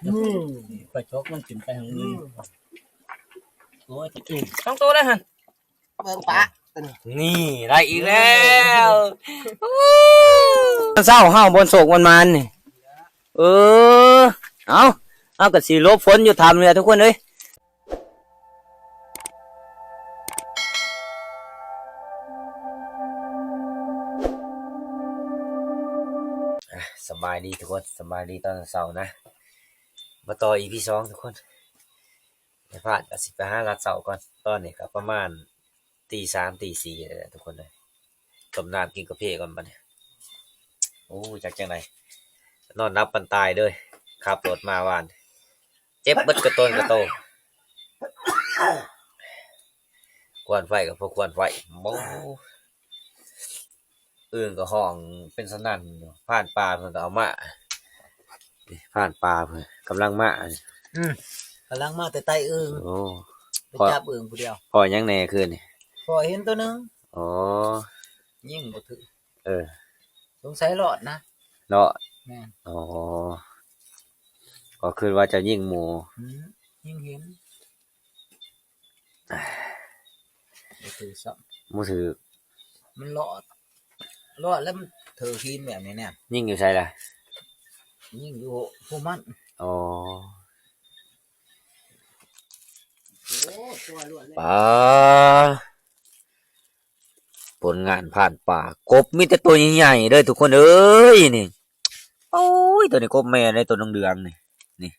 ໄປຊອກມັນຂຶ້ນໄປທາງອື່ນ. ໂອ້ຍ ສອງໂຕແລ້ວຫັ້ນ. ເບິ່ງປາ ນີ້ໄດ້ອີກແລ້ວ. ຕອນເຊົ້າເຮົາບ່ອນໂຊກບ່ອນໝານນີ້. ເອີ ເອົາ ເຮົາກໍຊິຫຼົບຝົນຢູ່ຖ້ຳນີ້ແຫຼະທຸກຄົນເອີຍ. ອ່ະ ສະບາຍດີທຸກຄົນ ສະບາຍດີຕອນເຊົ້ານະ. ມາຕໍ່ ອີພີ ສອງ ທຸກຄົນ. ແມ່ພາດກໍຊິໄປຫາລັດເຊົ້າກ່ອນ. ຕອນນີ້ກໍປະມານຕີສາມ ຕີສີ່ແລ້ວທຸກຄົນເອີຍ. ຕົ້ມນ້ຳກິນກາເຟກ່ອນບັດນີ້. ໂອ້ ຈັກຈັ່ງໃດ ນອນຫຼັບປັນຕາຍເດີ. ຂັບລົດມາວານ ເຈັບເບິດກະຕົນກະໂຕ. ຄວັນໄຟກໍບໍ່ຄວັນໄຟ. ໂອ້ ອຶ່ງກໍຮ້ອງເປັນສະໜັ່ນຢູ່. ພານປ່າເພິ່ນກໍເອົາມາ. ນີ້ ພານປ່າເພິ່ນກຳລັງມາ. ອືມ ກຳລັງມາແຕ່ໃຕ້ອຶ່ງ. ໂອ້ ໄປຈັບອຶ່ງຜູ້ດຽວ. ພໍ້ຫຍັງແດ່ຄືນນີ້? ພໍ້ເຫັນໂຕໜຶ່ງ. ອໍ ຍິງບໍ່ຖືກ. ເອີ ສົງໄສລອດນະ. ລອດ? ແມ່ນ. ອໍ ກໍຄິດວ່າຈະຍິງໝູ່. ອືມ ຍິງເຫັນ. ບໍ່ຖືກຊ້ຳ. ບໍ່ຖືກ. ມັນລອດ ລອດແລ້ວມັນຖືກຫີນແບບນີ້ແນ່. ຍິງຢູ່ໃສລະ? ຍິງຢູ່ພູມັນ. ອໍ ໂອ້ ຕົວລວດເລີຍ. ປາ ຜົນງານຜ່ານປ່າ ກົບມີແຕ່ໂຕໃຫຍ່ໆເດີທຸກຄົນເອີຍ. ນີ້ ໂອ້ຍ ໂຕນີ້ກົບແມ່ເດ້ ໂຕເຫຼືອງໆນີ້. ນີ້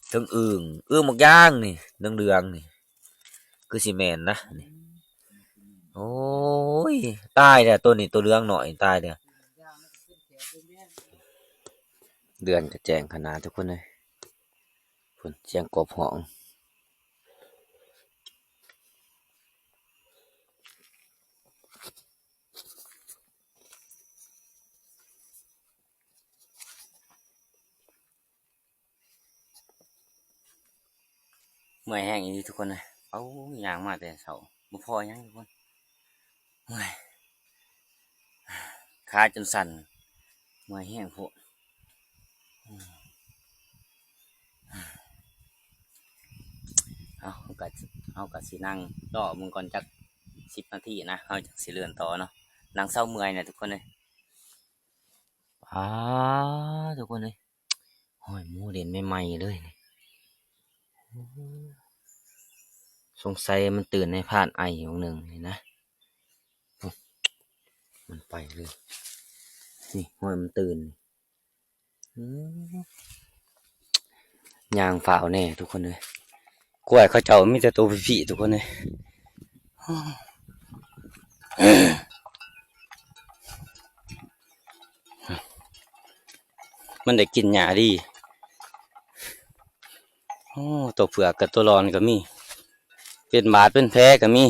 ເທິງອຶ່ງ ອຶ່ງໝາກຢາງນີ້ ເຫຼືອງໆນີ້ ຄືຊິແມ່ນນະນີ້. ໂອ້ຍ ຕາຍແລ້ວ ໂຕນີ້ ໂຕເຫຼືອງໜ້ອຍ ຕາຍແລ້ວ. ເດືອນກໍແຈ້ງຂະໜາດທຸກຄົນເອີຍ. ພຸ້ນ ສຽງກົບຮ້ອງ. ເມື່ອຍແຮງອີ່ຫຼີທຸກຄົນເອີຍ. ເອົາ ຍ່າງມາແຕ່ເຊົ້າ ບໍ່ພໍຫຍັງທຸກຄົນ. ເມື່ອຍ ຂາຈົນສັ່ນ ເມື່ອຍແຮງໂພດ. ເອົາ ເຮົາກະ ເຮົາກະຊິນັ່ງລໍເບິ່ງກ່ອນຈັກສິບນາທີນະ ເຮົາຈັ່ງຊິເດີນຕໍ່ເນາະ. ນັ່ງເຊົາເມື່ອຍນະທຸກຄົນເອີຍ. ປາ ທຸກຄົນເອີຍ ຮອຍໝູເດັ່ນໃໝ່ໆເລີຍນີ້. ສົງໄສມັນຕື່ນໃນພານໄອຫວ່າງໜຶ່ງນີ້ນະ. ມັນໄປເລີຍ ນີ້ຮອຍມັນຕື່ນ. ອືມ ຍ່າງຟ້າວແດ່ທຸກຄົນເອີຍ. ກ້ວຍເຂົາເຈົ້າມີແຕ່ໂຕພີ້ໆ ທຸກຄົນເອີຍ. ມັນໄດ້ກິນຫຍ້າດີ. ໂອ້ ຕົວເຜືອກກັບຕົວລອນກໍມີ ເປັນບາດເປັນແຜກໍມີ.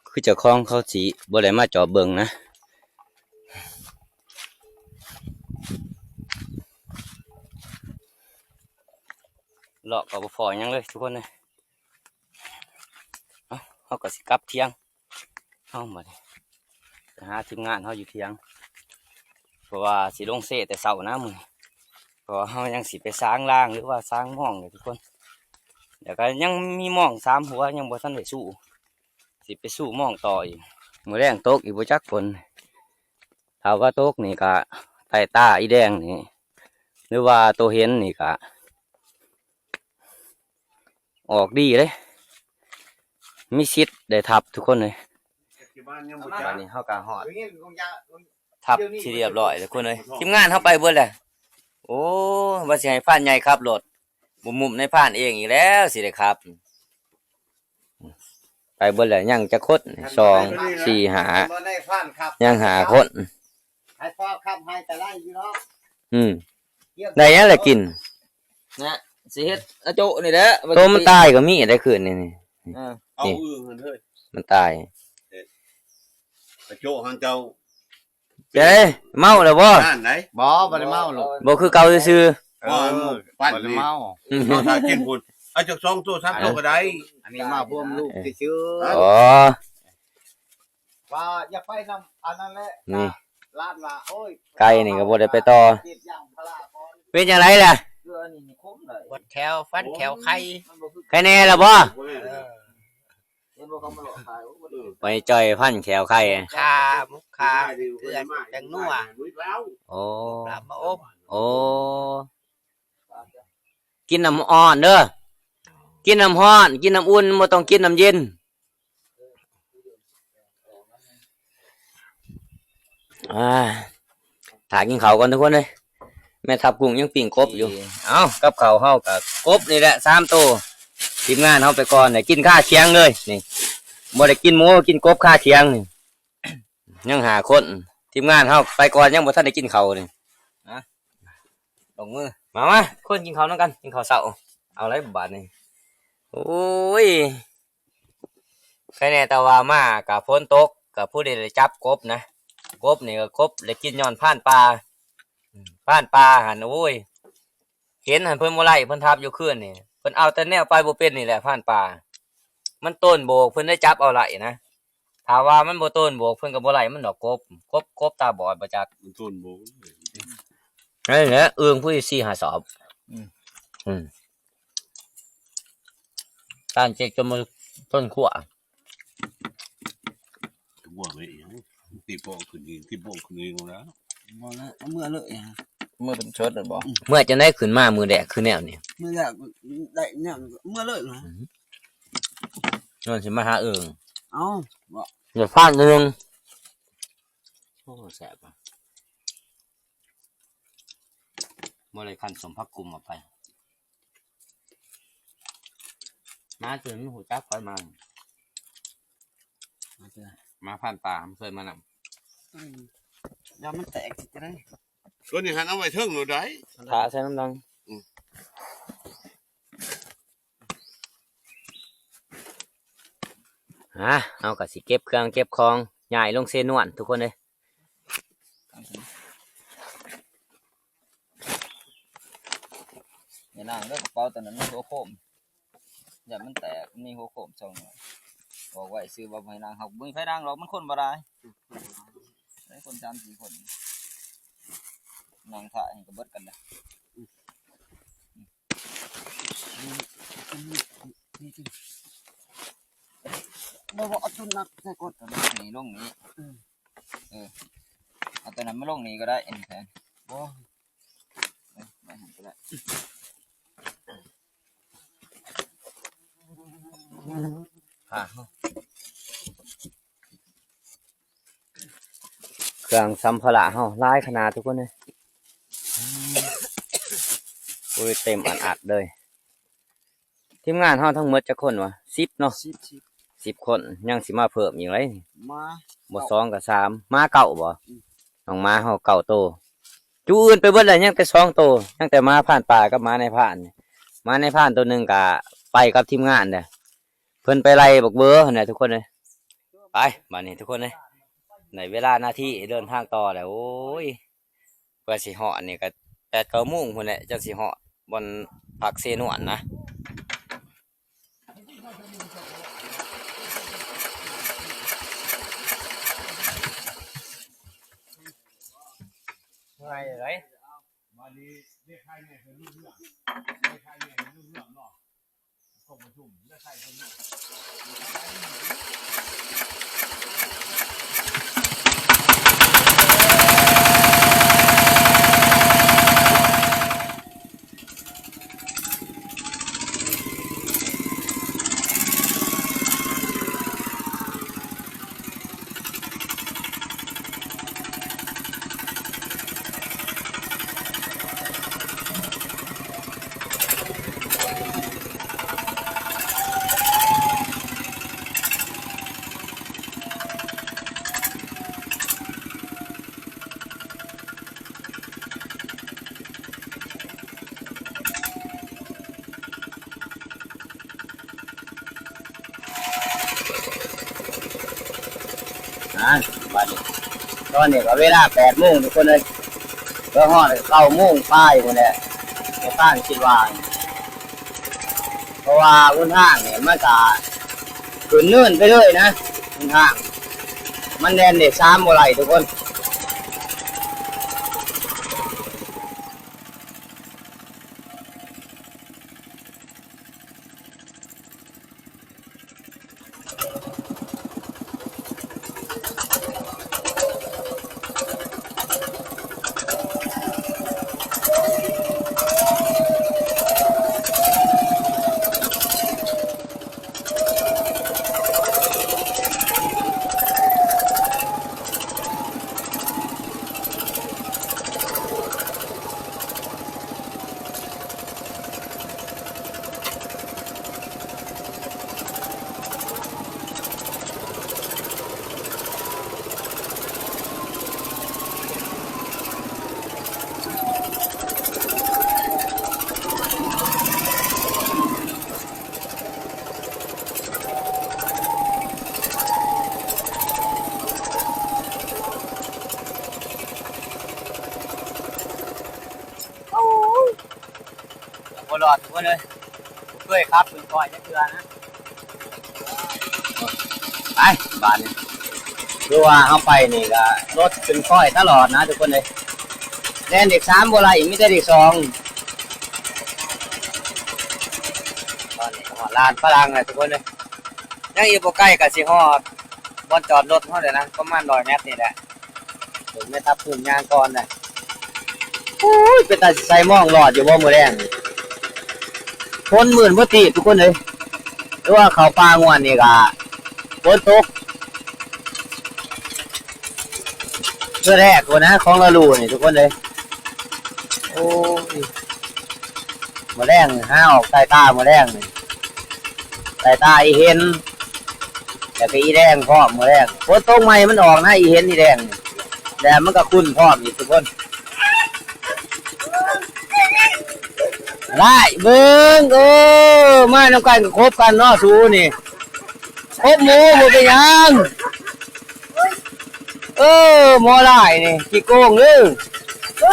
ຄືເຈົ້າຂອງເຂົາຊິບໍ່ໄດ້ມາຈອບເບິ່ງນະ. ເລາະກໍບໍ່ພໍຫຍັງເລີຍທຸກຄົນເອີຍ. ເອົາ ເຮົາກໍຊິກັບຖຽງເຮົາບັດນີ້ ໄປຫາທີມງານເຮົາຢູ່ຖຽງ ເພາະວ່າຊິລົງເຊແຕ່ເຊົ້ານະມື້ນີ້ ເພາະວ່າເຮົາຍັງຊິໄປສາງລາງ ຫຼືວ່າສາງມອງເດ້ທຸກຄົນ. ແລ້ວກໍຍັງມີມອງສາມຫົວຍັງບໍ່ທັນໄດ້ສູ້ ຊິໄປສູ້ມອງຕໍ່ອີກ. ມື້ແລງຕົກອີກບໍ່ຈັກຝົນ. ຖ້າວ່າຕົກນີ້ກະໃຕ້ຕາອີແດງນີ້ ຫຼືວ່າໂຕເຫັນນີ້ກະອອກດີເດ້ ມີສິດໄດ້ທັບທຸກຄົນເລີຍ. ບັດນີ້ເຮົາກະຮອດທັບທີ່ຮຽບຮ້ອຍທຸກຄົນເລີຍ. ທີມງານເຮົາໄປເບິດແລ້ວ. ໂອ້ ວ່າຊິໃຫ້ພານໃຫຍ່ຂັບລົດ ບໍ່ມຸມໃນພານເອງອີກແລ້ວ ຊິໄດ້ຂັບ. ໄປເບິດແລ້ວ ຍັງຈັກຄົນ? ສອງ ສີ່ ຫ້າ ຍັງຫ້າຄົນ. ໃຫ້ພໍ່ຂັບໃຫ້ກໍໄດ້ຢູ່ເນາະ. ອືມ ໄດ້ຫຍັງລະກິນນະ? ຊິເຮັດອາໂຈະນີ້ແຫຼະ. ໂຕມັນຕາຍກໍມີໄດ້ຄືນນີ້. ເອີ ເອົາອຶ່ງຫັ້ນເຮີ້ຍ ມັນຕາຍ. ອາໂຈະຫັ້ນເຈົ້າ ເຈົ້ ເມົາແລ້ວບໍ່? ນັ້ນໄດ໋ ບໍ່ ບໍ່ໄດ້ເມົາລູກ ບໍ່ຄືເກົ່າຊື່ໆ. ເອີ ບໍ່ໄດ້ເມົາ ເຮົາຖ້າກິນພຸ້ນ ເອົາຈັກສອງໂຕສາມໂຕກໍໄດ້. ອັນນີ້ມາພວມລູກຊື່ໆ. ອໍ ວ່າຢ່າໄປນຳອັນນັ້ນແຫຼະ. ນີ້ ຫຼານວ່າ ໂອ້ຍ ໄກ່ນີ້ກໍບໍ່ໄດ້ໄປຕໍ່. ເປັນຈັ່ງໃດລະ? ເຄືອອັນນີ້ ແຂ້ວ ຟັນແຂ້ວໄຂ່. ໄຄແນ່ລະບໍ່? ເອີ ໄປຈ່ອຍຟັນແຂ້ວໄຂ່ ຂ້າໝູກຂ້າເກືອແປ້ງນົວ. ໂອ້ ລາບມາອົບ. ໂອ້ ກິນນ້ຳຮ້ອນເດີ ກິນນ້ຳຮ້ອນ ກິນນ້ຳອຸ່ນ ບໍ່ຕ້ອງກິນນ້ຳເຢັນ. ອ່າ ຖ້າກິນເຂົ້າກ່ອນທຸກຄົນເອີຍ. ແມ່ທັບກຸ້ງຍັງປີ້ງກົບຢູ່. ເອົ້າ ກັບເຂົ້າເຮົາກະກົບນີ້ແຫຼະ ສາມໂຕ. ທີມງານເຮົາໄປກ່ອນ ໄດ້ກິນຄາຂຽງເລີຍນີ້. ບໍ່ໄດ້ກິນໝູ ກິນກົບຄາຂຽງນີ້. ຍັງຫ້າຄົນ. ທີມງານເຮົາໄປກ່ອນ ຍັງບໍ່ທັນໄດ້ກິນເຂົ້ານີ້. ນະ ລົງມື. ມາ ມາ ຄົນກິນເຂົ້ານຳກັນ ກິນເຂົ້າເຊົ້າ. ເອົາໄລບາດນີ້. ໂອ້ຍ ໃຄແນ່ແຕ່ວ່າມາກະຝົນຕົກ ກະຜູ້ໃດໄດ້ຈັບກົບນະ. ກົບນີ້ກະກົບໄດ້ກິນຍ້ອນພານປ່າ. ພານປ່າຫັ້ນ ໂອ້ຍ ເຫັນຫັ້ນເພິ່ນບໍ່ໄລ່ ເພິ່ນທັບຢູ່ຄືນນີ້. ເພິ່ນເອົາແຕ່ແນວໄປບໍ່ເປັນນີ້ແຫຼະ ພານປ່າ. ມັນໂຕນໂບກ ເພິ່ນໄດ້ຈັບເອົາໄລ່ນະ. ຖ້າວ່າມັນບໍ່ໂຕນໂບກ ເພິ່ນກໍບໍ່ໄລ່ມັນດອກ ກົບ ກົບ ກົບຕາບອດບໍ່ຈັກ. ມັນໂຕນໂບກ ນັ້ນແຫຼະ ອຶ່ງຜູ້ສີ່ຫ້າສອບ. ອືມ ອືມ ຕານເຈັກຈົນບໍ່ທົນຄົວ. ຕົວໄວ້ອີຫຍັງ ຕິເບາະຂຶ້ນອີກ ຕິເບາະຂຶ້ນອີກແລ້ວ. ບໍ່ແລ້ວ ເອົາເມືອເລີຍ ເມືອເປັນເຊີດແມ່ນບໍ່? ເມືອຈັ່ງໃດ ຂຶ້ນມາມື້ແລກຄືແນວນີ້ ມື້ແລກໄດ້ແນວນີ້ ເມືອເລີຍນະ. ອືມ ຍ້ອນຊິມາຫາເອີ່ງ. ເອົ້າ ບໍ່ ຢ່າພາດເອີ່ງ. ໂອ້ ແຊບ. ບໍ່ໄດ້ຄັ້ນສົ້ມຜັກກຸ້ມເອົາໄປ. ມາຈົນຮູ້ຈັກຂ້ອຍມາ ມາເທື່ອ ມາຜ່ານປ່າ ບໍ່ເຄີຍມານຳ. ອືມ ຢ່າມັນແຕກຊິຈະໄດ້. ຕົວນີ້ຫັ້ນເອົາໄວ້ເທິງໂລດໃດ໋ ຖ້າໃສ່ນ້ຳດັງ. ອືມ ຮະ ເຮົາກໍຊິເກັບເຄື່ອງເກັບຂອງ ຍ້າຍລົງເຊນວນທຸກຄົນເອີຍ. ຢ່ານາງເດີ ກະເປົາຕົວນັ້ນມີຫົວໂຄມ ຢ້ານມັນແຕກ ມັນມີຫົວໂຄມສອງໜ່ວຍ. ບອກໄວ້ຊື່ວ່າບໍ່ໃຫ້ນາງ ເຮົາບໍ່ມີໃຜນາງດອກ ມັນຄົນບໍ່ຫຼາຍ ໄດ້ຄົນສາມສີ່ຄົນ ນາງຖ້າໃຫ້ກະເບິດກັນເດີ. ບໍ່ ບໍ່ ເອົາຕົວໜັກໃສ່ກ່ອນ ຕົວນີ້ລົງນີ້. ເອີ ເອີ ເອົາຕົວນັ້ນມາລົງນີ້ກໍໄດ້ ອັນນີ້ແທນ. ບໍ່ ເອີ ໄວ້ຫັ້ນກໍໄດ້. ເຄື່ອງສຳພາລະເຮົາຫຼາຍຂະໜາດທຸກຄົນເອີຍ. ໂອ້ຍ ເຕັມອັດໆເລີຍ. ທີມງານເຮົາທັງໝົດຈັກຄົນວະ? ສິບເນາະ ສິບ ສິບ ສິບຄົນ ຍັງຊິມາເພີ່ມອີກເລີຍ. ມາ ບໍ່ ເກົ້າ ສອງກໍສາມ ມາເກົ້າບໍ່? ອືມ ນ້ອງໝາເຮົາເກົ້າໂຕ ຈຸອື່ນໄປເບິດແລ້ວ ຍັງແຕ່ສອງໂຕ ຍັງແຕ່ໝາຜ່ານປ່າກັບໝານາຍພານ. ໝານາຍພານໂຕໜຶ່ງກະໄປກັບທີມງານແຫຼະ ເພິ່ນໄປໄລ່ບັກເບີຫັ້ນແຫຼະທຸກຄົນເອີຍ. ໄປ ບາດນີ້ທຸກຄົນເອີຍ ໄດ້ເວລາໜ້າທີ່ເດີນທາງຕໍ່ແລ້ວ. ໂອ້ຍ ກວ່າຊິຮອດນີ້ກໍແປດເກົ້າໂມງພຸ້ນແຫຼະ ຈັ່ງຊິຮອດບ່ອນພັກເຊນວນນະ. ເມື່ອຍເລີຍ. ອ່າ ບາດນີ້ ຕອນນີ້ກໍເວລາແປດໂມງທຸກຄົນເອີຍ ກໍຮອດເກົ້າໂມງປາຍພຸ້ນແຫຼະ ແມ່ທ່ານຄິດວ່າ. ເພາະວ່າຫົນທາງນີ້ມັນກະຂຶ້ນເນີນໄປເລີຍນະ ຫົນທາງ ມັນແລ່ນເລກສາມບໍ່ໄດ້ທຸກຄົນ. ບໍ່ລອດທຸກຄົນເອີຍ, ບໍ່ເຄີຍຂັບຂຶ້ນກ້ອຍຈັກເທື່ອນະ. ໄປບາດນີ້ ຄືວ່າເຮົາໄປນີ້ກໍລົດຂຶ້ນກ້ອຍຕະຫຼອດນະທຸກຄົນເອີຍ. ແລ່ນເລກສາມບໍ່ໄດ້ ມີແຕ່ເລກສອງ. ຕອນນີ້ກໍຮອດລານຝຣັ່ງແລ້ວທຸກຄົນເອີຍ. ຍັງອີກບໍ່ໄກກໍຊິຮອດບ່ອນຈອດລົດເຮົາແລ້ວນະ, ປະມານຮ້ອຍແມັດນີ້ແຫຼະ. ເບິ່ງແມ່ທັບພູມຍ່າງກ່ອນນະ. ໂອ້ຍ ເປັນຕາຊິໃສ່ມອງລອດຢູ່ບໍ່ມື້ແລງ? ຝົນມື່ນບໍ່ຕິດທຸກຄົນເອີຍ. ຫຼືວ່າເຂົ້າປ່າງວດນີ້ກະຝົນຕົກເທື່ອແລກພຸ້ນນະ ຂອງລະດູນີ້ທຸກຄົນເອີຍ. ໂອ້ຍ ມື້ແລງຫາອອກໃຕ້ຕາມື້ແລງນີ້ ໃຕ້ຕາອີ່ເຫັນ ແລ້ວກໍອີ່ແດງພ້ອມມື້ແລງ. ຝົນຕົກໃໝ່ມັນອອກນະ ອີ່ເຫັນອີ່ແດງນີ້ ແລ້ວມັນກໍຂຸ້ນພ້ອມອີກທຸກຄົນ. ຫຼາຍເບິ່ງ ເອີ ມານຳກັນກໍຄົບກັນເນາະ ສູນີ້ ຄົບໝູບໍ່ເປັນຫຍັງ. ເອີ ໝໍຫຼາຍນີ້ ຂີ້ໂກງເດີ. ເອີ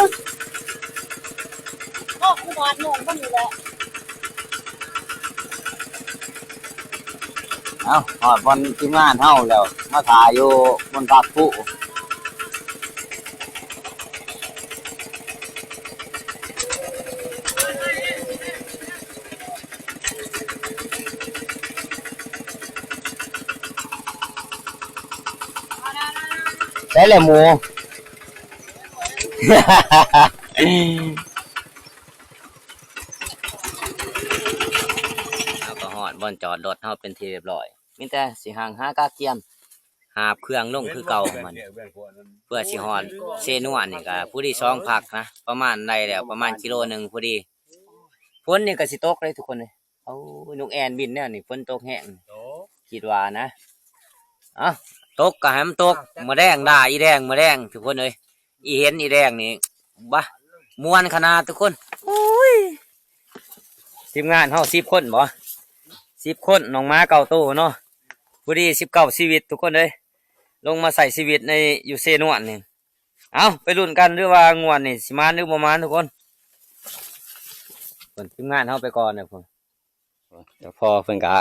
ກໍກູບາດໂຍງມັນນີ້ແຫຼະ. ເອົ້າ ຮອດບ່ອນທີມງານເຮົາແລ້ວ ມາຖ້າຢູ່ບ່ອນພັກຜູ້. ໃສລະໝູ? ເຮົາກໍຮອດບ່ອນຈອດລົດເຮົາເປັນທີ່ຮຽບຮ້ອຍ. ມີແຕ່ຊິຫາງຫາກະກຽມ ຫາບເຄື່ອງລົງຄືເກົ່າມັນ ເພື່ອຊິຮອດເຊນວນນີ້ກະພໍດີສອງພັກນະ ປະມານໄດ້ແລ້ວປະມານກິໂລໜຶ່ງພໍດີ. ຝົນນີ້ກະຊິຕົກເດ້ທຸກຄົນເອີຍ. ໂອ້ຍ ນົກແອ່ນບິນແນວນີ້ ຝົນຕົກແຮງ ໂອ້ ຄິດວ່ານະ. ເອົ້າ ຕົກກະໃຫ້ມັນຕົກ ມື້ແລງດ່າອີ່ແດງ ມື້ແລງທຸກຄົນເອີຍ. ອີ່ເຫັນອີ່ແດງນີ້ ບາ ມ່ວນຂະໜາດທຸກຄົນ. ໂອ້ຍ ທີມງານເຮົາສິບຄົນບໍ? ສິບຄົນ ນ້ອງໝາເກົ້າໂຕເນາະ ພໍດີສິບເກົ້າຊີວິດທຸກຄົນເອີຍ ລົງມາໃຊ້ຊີວິດໃນ ຢູ່ເຊນວນນີ້. ເອົ້າ ໄປລຸ້ນກັນເດີວ່າງວດນີ້ຊິໝານຫຼືບໍ່ໝານທຸກຄົນ. ເພິ່ນ ທີມງານເຮົາໄປກ່ອນເດີພຸ້ນ. ເຈົ້າພໍ່ເພິ່ນກະ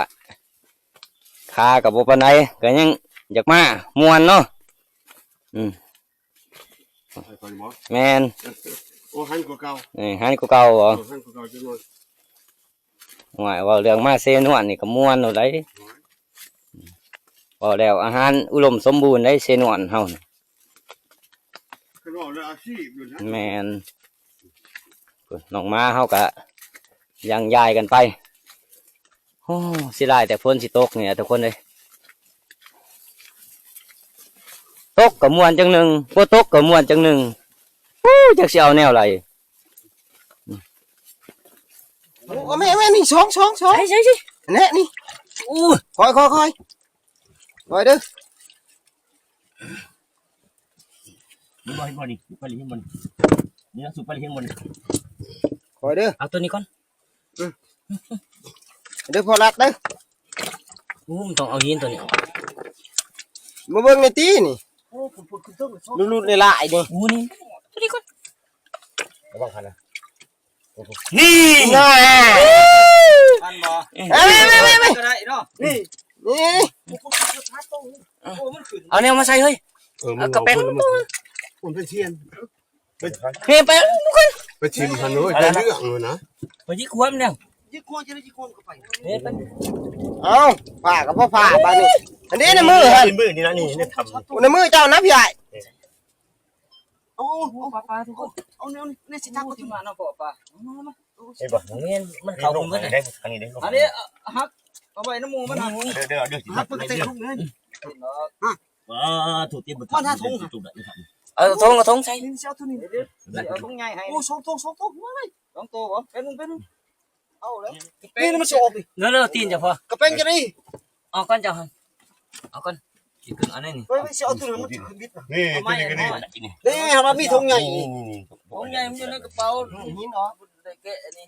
ຂາກໍບໍ່ປານໃດ ກໍຍັງຢາກມາ ມ່ວນເນາະ. ອືມ ແມ່ນ. ໂອ້ ຫັນກວ່າເກົ່າ. ເອີ ຫັນກວ່າເກົ່າບໍ? ເອີ ຫັນກວ່າເກົ່າຈັກໜ້ອຍ. ໂອ້ຍ ເວົ້າເລື່ອງມາເຊນວນນີ້ກໍມ່ວນໂລດໃດ. ເວົ້າແລ້ວອາຫານອຸດົມສົມບູນໃດເຊນວນເຮົາ. ຄັນເວົ້າເລື່ອງອາຊີບຢູ່ນະ. ແມ່ນ. ນ້ອງໝາເຮົາກະຍັງຢາຍກັນໄປ. ໂອ້ ເສຍດາຍແຕ່ຝົນຊິຕົກນີ້ແຫຼະທຸກຄົນເອີຍ. ຕົກກໍມ່ວນຈັ່ງໜຶ່ງ ບໍ່ຕົກກໍມ່ວນຈັ່ງໜຶ່ງ. ໂອ້ ຈັກຊິເອົາແນວໃດ. ໂອ້ ເອົາແມ່ ແມ່ນີ້ ສອງ ສອງ ສອງ ໃສ່ ໃສ່ ໃສ່ ແນ່ນີ້. ໂອ້ ຄ່ອຍ ຄ່ອຍ ຄ່ອຍ ຄ່ອຍເດີ. ເຫັນບໍ່ ເຫັນບໍ່ນີ້ ໄປເຫັນບໍ່ນີ້ ນີ້ນະ ສຸໄປເຫັນບໍ່ນີ້. ຄ່ອຍເດີ ເອົາຕົວນີ້ກ່ອນ. ອືມ ເດີພໍ່ລັດເດີ. ໂອ້ ມັນຕ້ອງເອົາຫີນຕົວນີ້ອອກ. ມາເບິ່ງແນ່ຕິນີ້. ໂອ້ ພຸ້ນໆ ຂຶ້ນເທິງ ລຸດໆຫຼາຍໆນີ້. ໂອ້ ນີ້ ຕົວນີ້ກ່ອນ ລະວັງຄັນນະ. ນີ້ ນັ້ນ ທັນບໍ່? ເອີ ແມ່ໆໆໆ ກໍໄດ້ເນາະ. ນີ້ ນີ້ ໂອ້ ມັນຂຶ້ນ ເອົາແນວມາໃສ່ເຮີ້ຍ. ເອີ ເອົາກະແປງ ມັນເປັນທຽນ. ເຮັດໄປທຸກຄົນ ໄປຖິ້ມຫັ້ນໂລດ ໄດ້ເລື່ອງໂລດນະ. ໄປຢິກຄວາມແນວ ຢິກຄວາມ ຈະໄດ້ຢິກຄວາມເຂົ້າໄປ. ເຮັດໄປ ເອົ້າ ຝາກກໍບໍ່ຝາກບາດນີ້. ອັນນີ້ໃນມືຫັ້ນ ໃນມືນີ້ນະ ນີ້ໃນຖ້ຳ ໃນມືເຈົ້ານະພີ່ອ້າຍ. ໂອ້ ປາ ປາ ທຸກຄົນ ເອົາແນວນີ້ ນີ້ຊິຈັບ ໂອ້ ມາເນາະ ພໍ່ປາ ມາ ມາ ເຫັນບໍ່? ນີ້ມັນເຂົ້າ ລົງໄປໄດ້ ອັນນີ້ເດ້ ອັນນີ້ ເອີ ຫັກເອົາໄວ້ນຳໝູ່ມັນຫັ້ນ. ເດີ ເດີ ເດີ ຫັກມັນກໍເຕະລົງເລີຍ. ເອີ ຖືກຕິດບໍ່ທັນ ມັນຫາຖົງ ເອົາຖົງ ເອົາຖົງໃສ່ ນີ້ຊິເອົາໂຕນີ້ ເອົາຖົງໃຫຍ່ໃຫ້. ໂອ້ ສອງໂຕ ສອງໂຕ ມາເລີຍ ສອງໂຕບໍ? ແປັບໜຶ່ງ ແປັບໜຶ່ງ ເອົາແລ້ວ ນີ້ມັນຊິອອກນີ້ ເດີ ເດີ ຕີນເຈົ້າພໍ່ ກະແປງຈະໄດ້ ອອກກ່ອນເຈົ້າຫັ້ນ ອອກກ່ອນ ຊິຂຶ້ນອັນນີ້ນີ້. ເອີ ຊິເອົາໂຕນີ້ ມັນຊິຂຶ້ນບິດນະ. ນີ້ ເອົາໄມ້ ໂຕນີ້ກໍນີ້ ນີ້ ເຮົາວ່າມີຖົງໃຫຍ່ນີ້ ຖົງໃຫຍ່ມັນຢູ່ໃນກະເປົາ ຫີນອອກ ໄດ້ແກະອັນນີ້.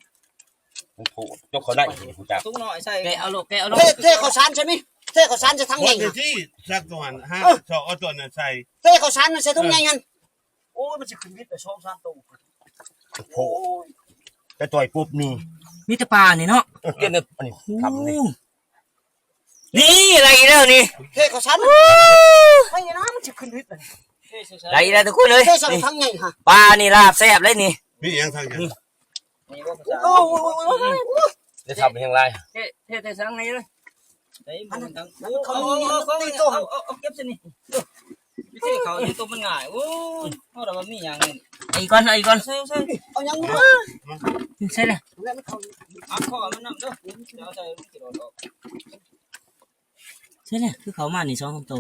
ໂອ້ໂຫ ຍົກເຂົ້າໄດ້ ຮູ້ຈັກ ຖົງນ້ອຍໃສ່ ແກະເອົາໂລດ ແກະເອົາໂລດ. ເທ ເທເຂົ້າສານໃສ່ນີ້ ເທເຂົ້າສານໃສ່ຖັງໃຫຍ່ ທີ່ສັກຕົວຫັ້ນ ຫາຊອກເອົາຕົວນັ້ນໃສ່ ເທເຂົ້າສານໃສ່ຖົງໃຫຍ່ຫັ້ນ. ໂອ້ຍ ມັນຊິຂຶ້ນບິດໄປສອງສາມໂຕ. ໂອ້ໂຫ ໄປຕ່ອຍປຸບນີ້ ມີແຕ່ປານີ້ເນາະ. ເອີ ເກັບໃນອັນນີ້ ໂອ້ ທຳນີ້ ນີ້ໄດ້ອີກແລ້ວນີ້. ເທເຂົ້າຊັ້ນ ໄປນະ ມັນຊິຂຶ້ນຮຶດ ໄດ້ອີກແລ້ວທຸກຄົນເອີຍ. ເທໃສ່ຖັງໃຫຍ່ຫາ ປານີ້ລາບແຊບເລີຍນີ້. ມີຫຍັງຖັງໃຫຍ່? ນີ້ບໍ່ ໂອ້ຍ ໄດ້ທຳຫຍັງຫຼາຍ ເທ ເທໃສ່ຖັງໃຫຍ່ເລີຍ. ໄດ້ ມັນ ມັນ ເຂົາມີ ເອົາ ເອົາ ເອົາ ເກັບໃສ່ນີ້. ວິທີເຂົານີ້ຕົວມັນງ່າຍ. ໂອ້ຍ ເຮົາລະວ່າມີຫຍັງນີ້. ເອົາອີກກ່ອນ ເອົາອີກກ່ອນ. ໃສ່ ໃສ່ ເອົາຫຍັງມາ ໃສ່ເລີຍ. ເອົາ ເອົາເຂົ້າມັນນຳເດີ ເອົາໃສ່ ມັນຊິໂດດອອກ. ໃສ່ເລີຍ ຄືເຂົ້າມານີ້ສອງສາມໂຕ.